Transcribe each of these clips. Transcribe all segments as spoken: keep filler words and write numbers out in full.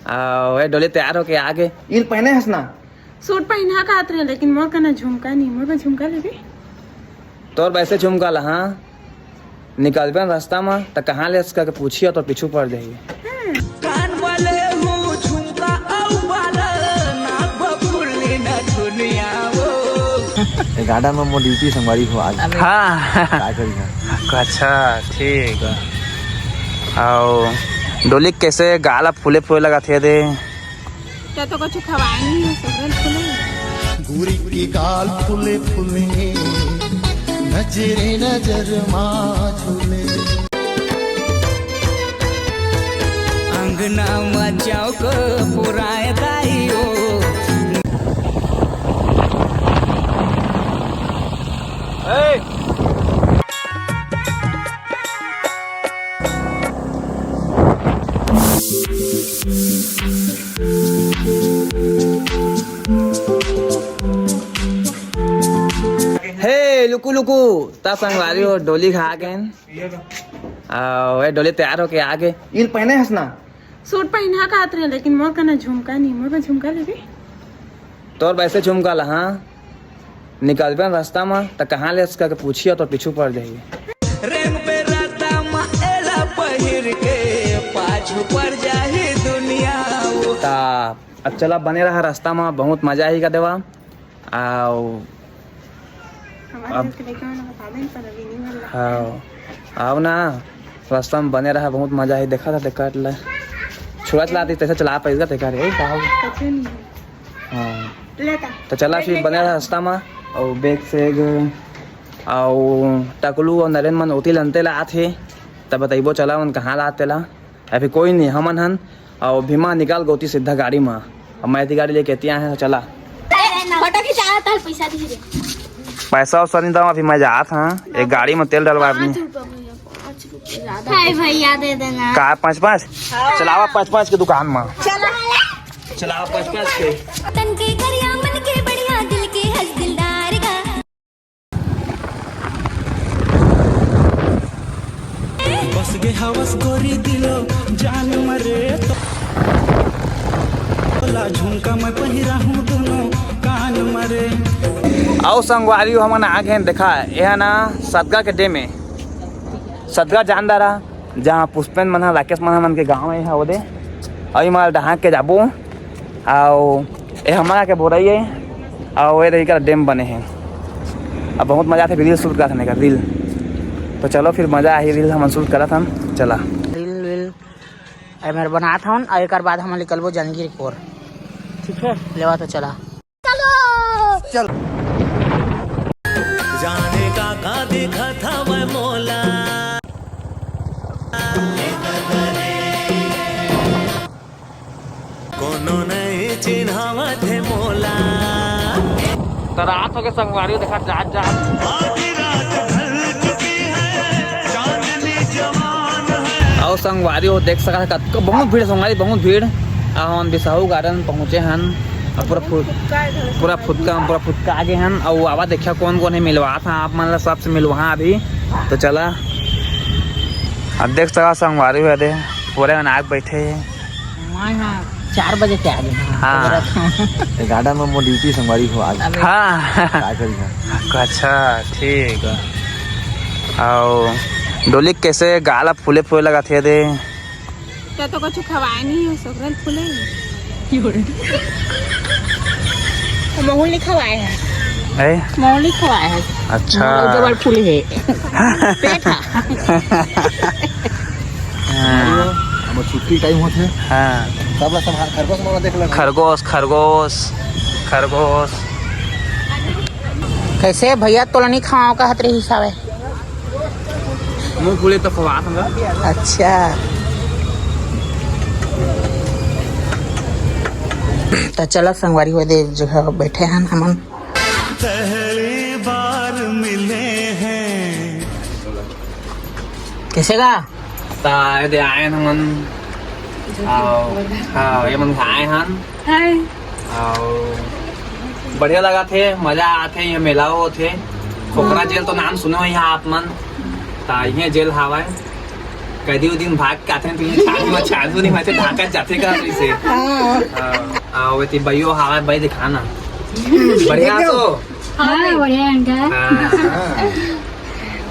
अउ ए डोली तैयार होके आगे। इन पहने हस ना? सूट पहिना कहत रहे, लेकिन मोर कना झुमका नहीं, मोर बर झुमका लेबे? तोर बर अइसे झुमका ला, हाँ? निकलबे न रास्ता म, त कहाँ ले हस करके पूछही, तोर पीछू पड़ जाही। कान वाले हो झुमका अउ वाला, नाक बबुली न दुनिया वो। ए गार्डन में मोर ड्यूटी संगवारी हो आज। हाँ। का करी ना? अच्छा, ठीक। अउ डोली कइसे गाल फूले फूले लगत हे दे? त तो कुछ खवाए नहीं है, सुगंध फूले। गोरी के गाल फूले फूले, नजरे नजर मा झूले। अंगना मा चौक पुराए दाई ओ। हे लुकु लुकु, त संगवारी हो डोली खा गेन। अउ ए डोली तैयार होके आगे। इन पहने हस ना? सूट पहिना कहत रहे, लेकिन मोर कना झुमका नहीं, मोर बर झुमका लेबे? तोर बर अइसे झुमका ला, हाँ? निकलबे न रास्ता म, त कहाँ ले हस करके पूछही, तोर पीछू पड़ जाही। रेंगबे रास्ता म एला पहिर के, पाछू पड़ जाही दुनिया वो। त अब चला, बने रहा रास्ता म, बहुत मजा आही का देवा। अउ हमारे अब घर के लइका मन बता देन, पर अभी नहीं मिल रहा। हाँ, आओ ना, रास्ता में बने रहा, बहुत मजा आही। देखा था, देखा ला, छुआ चलाती तैसे चला पाएगा, देखा रे, का हो? कच्चे नहीं है। हाँ। लेता। त चला फिर बने रहा रास्ता में, अउ बैग सैग, अउ टकलू अउ नरेन मन ओती लनते ला आथे, तब बतइबो चला उन कहाँ ला आते ला। अभी कोई नहीं, हमन हन, अउ भीमा निकाल गोती सीधा गाड़ी में। अब मैं इतनी गाड़ी लेके आती आए हैं, चला। फोटो खिंचाया था, पैसा दी रे। पैसा वैसा नहीं था, अभी मैं जात हाँ, एक गाड़ी में तेल डलवा पाँच अपनी। रुपया भैया, पाँच रुपया ज्यादा। हाय भैया, दे देना। का पाँच पाँच? हाँ। चलावा पाँच पाँच के दुकान में। चला। चलावा पाँच पाँच के। तन के करिया, मन के बढ़िया, दिल के हंस दिलदार का। बस गे हवस गोरी दिलो जान मरे तो, तोला झुमका मैं पहिरा हूँ दोनों कान मरे। अउ संगवारी हो, हमन आ गेन, देखा, एहा ना सतगा के डैम ए, सतगा जान डारा, जहाँ पुष्पेन मन ह, राकेश मन ह, मन के गाँव ए हा ओदे। अउ इमा डहाक के जाबो। अउ ए हमर के बोरई ए, अउ ए रही का डैम बने हे। अब बहुत मजा आथे reel shoot करत हन एकर reel। तो चलो फिर मजा आही reel हमन shoot करत हन, चला। Reel वील ए मेर बनात हन, अउ एकर बाद हमन निकलबो जंगीर कोर। ठीक है, लेवा तो चला। चलो। जाने का का दिखत हवय मोला। कोनो नइ चिन्हावत हे मोला। त रात होगे संगवारी हो, देखा जात जात। आधी रात ढल चुकी है, चांदनी जवान है। अउ संगवारी हो, देख सकत हव कतको बहुत भीड़ संगवारी, बहुत भीड़। अउ हमन बिसाहू garden पहुँचे हन। अउ पूरा फुद-, पूरा फुदका, पूरा फुदका आगे हन। अउ आवा देखिया कोन कोन हे, मिलवात हन आप मन ला, सबसे मिलवाहा अभी। तो चला, अब देख सकत हव संगवारी हो दे, पूरे मन आके बैठे हे। मैं हाँ चार बजे के आगे हूँ। हाँ। ये garden में मोर ड्यूटी संगवारी हो आज। अबे। हाँ। का करी ना? अच्छा, ठीक। अउ डोली कइसे गाल फूले फूले लगत हे दे? त तो कुछ खवाए नहीं हो, सोकरल फूले। तो महूल नहीं खवाए है। ए? महूल नहीं खवाए है। अच्छा। महूल जबर फूले है। पेट है। हाँ। हमर छुट्टी time होथे। हाँ। सब ला संभाल, खरगोश मन ला देख ले। खरगोश, खरगोश, खरगोश। कइसे भैया तोला नहीं खाओ कहत रही सावे? मूंगफली तो खवात हूँ। अच्छा। त चला संगवारी हो दे जगह बैठे हन हमन। पहली बार मिले हैं। कइसे गा? त एदे आए हन हमन। अउ, हाँ, ये मन आए हन। हाय। अउ बढ़िया लगत हे, मजा आत हे, ये मेला होत हे। खोखरा जेल तो नाम सुने हो यहाँ आप मन, त ये जेल हावय। कदी वो दिन भाग के आथे, तुम छाती में छाती नहीं, मैं ढाका जाथे का से। हाँ। हाँ, वो ती बइयो हवा बई दिखाना। बढ़िया तो? हाँ, बढ़िया अंकल। हाँ।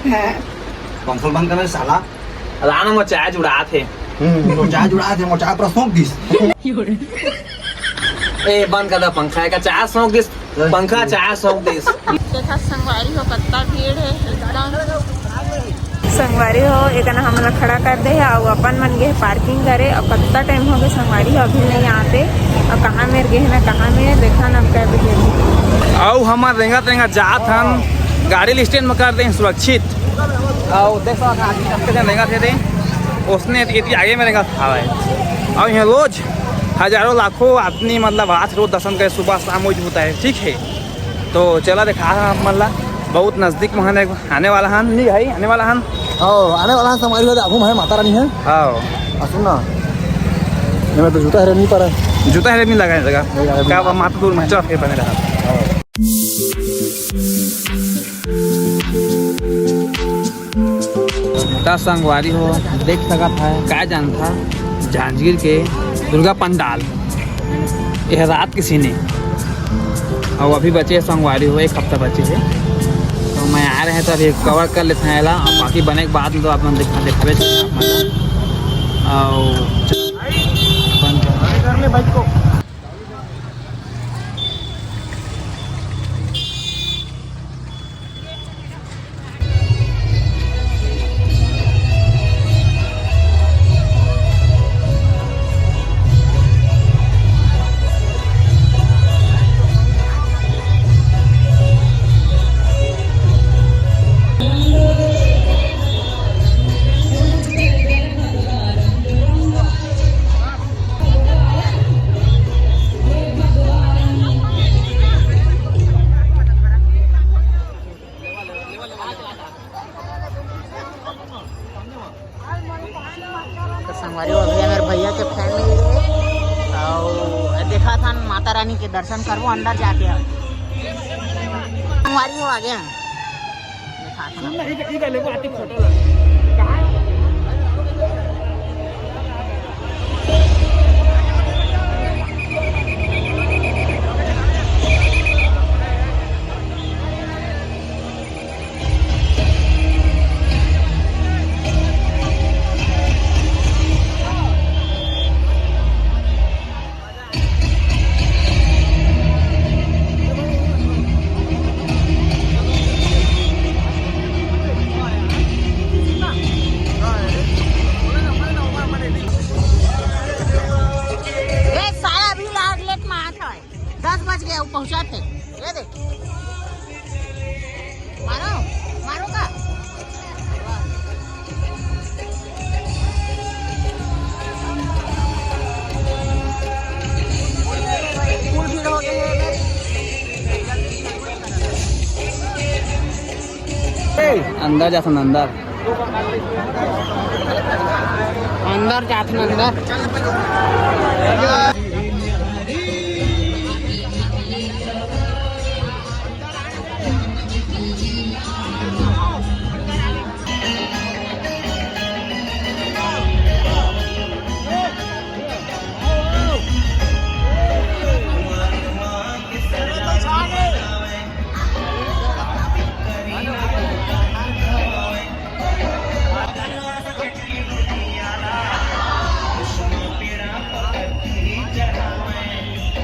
हाँ। पंखा बंद करना साला। राणा मोर चाय जुड़ात हे। हम्म, मोर चाय जुड़ात हे, मोर चाय पूरा सोख दिस। ए, बंद कर दा पंखा, एका चाय सोख दिस, पंखा चाय सोख दिस। देखा संगवारी हो, कत्ता भीड़ हे एकदम। संगवारी हो, एकना हमला खड़ा कर दे हे, अउ अपन मन गे हे parking करे, अउ कत्ता time हो गे संगवारी हो, अभी नहीं आते, अउ कहाँ मेर गे हे ना, कहाँ मेर देखा ना, अब कह बजे। अउ हमन रेंगत रेंगत जात हन, गाड़ी ल stand में कर दे सुरक्षित। अउ देख सकत हन, आदमी कतका झन रेंगत हे रे। ओसने एती, एती आगे में रेंगत हावय। अउ इहाँ रोज हजारों लाखों आदमी मतलब आथे रोज दर्शन करे, सुबह शाम वही होता है, ठीक है। तो चला देखा आप मन ला, बहुत नजदीक में हन, आने वाला हन, नहीं भाई, आने वाला हन। हाँ, आने वाला हन, संगवारी हो, आगू में है माता रानी है। हाँ। आ, सुन ना, ये मैं तो जूता है नहीं पा रहा है। जूता है नहीं लगा, लगा। नहीं लगा, का नहीं। माता दूर में, चल, फिर बने रहा। हाँ। त संगवारी हो, देख सकत हव, का जानथा जांजगीर के दुर्गा पंडाल, एह रात के scene। अउ अभी बचे हे संगवारी हो, एक हफ्ता बचे हे, तो मैं आए रहें तो अभी cover कर लेथन एला, अउ बाकी बने के बाद में तो आप मन देखा, देखाबे आप मन ला। अउ बंद कर। तो संगवारी हो, अभी मेरे भैया के family हे, अउ देखा था माता रानी के दर्शन करबो अंदर जाके। संगवारी हो, आगे हैं। देखा था। ए, साला अभी लाग लेट में आत हवय। दस बज गया, वो पहुंचा थे। ये देख। मारो, मारो का? Full भीड़ हो गई है। अंदर जा सन, अंदर। अंदर जात हन, अंदर।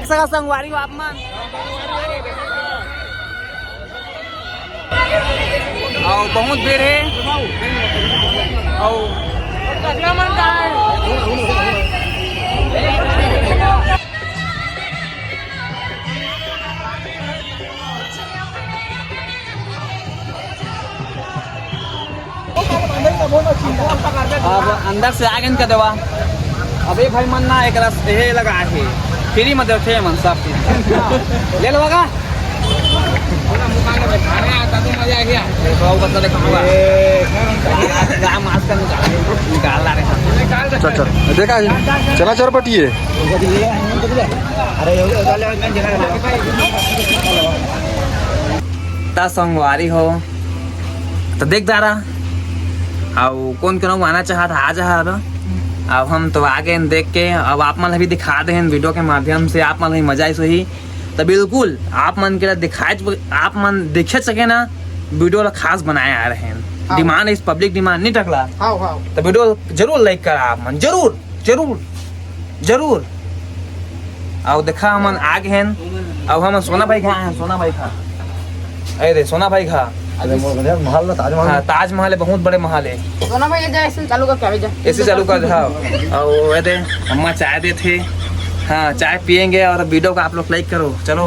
सगा संगवारी हो आप मन। अउ बहुत भीड़ हे। अउ अब अंदर से आ गेन का देवा। अबे भाई मन ना एकरा से हे लगा हे। Free में देथे मन सब चीज। ले लो बगा। मजा आ गया। देखो, वो बच्चा देखो, हुआ। ए, गाय मांस का निकाल, निकाल ला रहे हैं। चल, चल। देखा, चला चरपटी है। अरे, ये वाले में जला लो। ता संगवारी हो, तो देख दारा, अउ कोन कोन आना चाहत हे, आ जाहा अब। अब हम तो आ गए देख के, अब आप मन भी दिखा दे हैं वीडियो के माध्यम से, आप मन भी मजा आइस होही। तो बिल्कुल आप मन के ला दिखाए, आप मन देखे सके ना, वीडियो ला खास बनाए आ रहे हैं। हाँ। डिमांड इस पब्लिक डिमांड नहीं टकला। हाँ, हाँ। तो वीडियो जरूर लाइक करा आप मन, जरूर, जरूर, जरूर। अउ देखा हमन आ गए हैं, अउ हमन सोना भाई कहाँ हैं, सोना भाई कहाँ? अरे सोना भाई कहाँ? अरे मोर भैया, महल ना, ताजमहल। हाँ, ताजमहल है, बहुत बड़े महल है। सोना भाई, जा एसी चालू करके आवे जा। एसी चालू कर दे, हाँ। अउ ये दे, अम्मा चाय देथे। हाँ, चाय पियेंगे और वीडियो को आप लोग लाइक करो। चलो।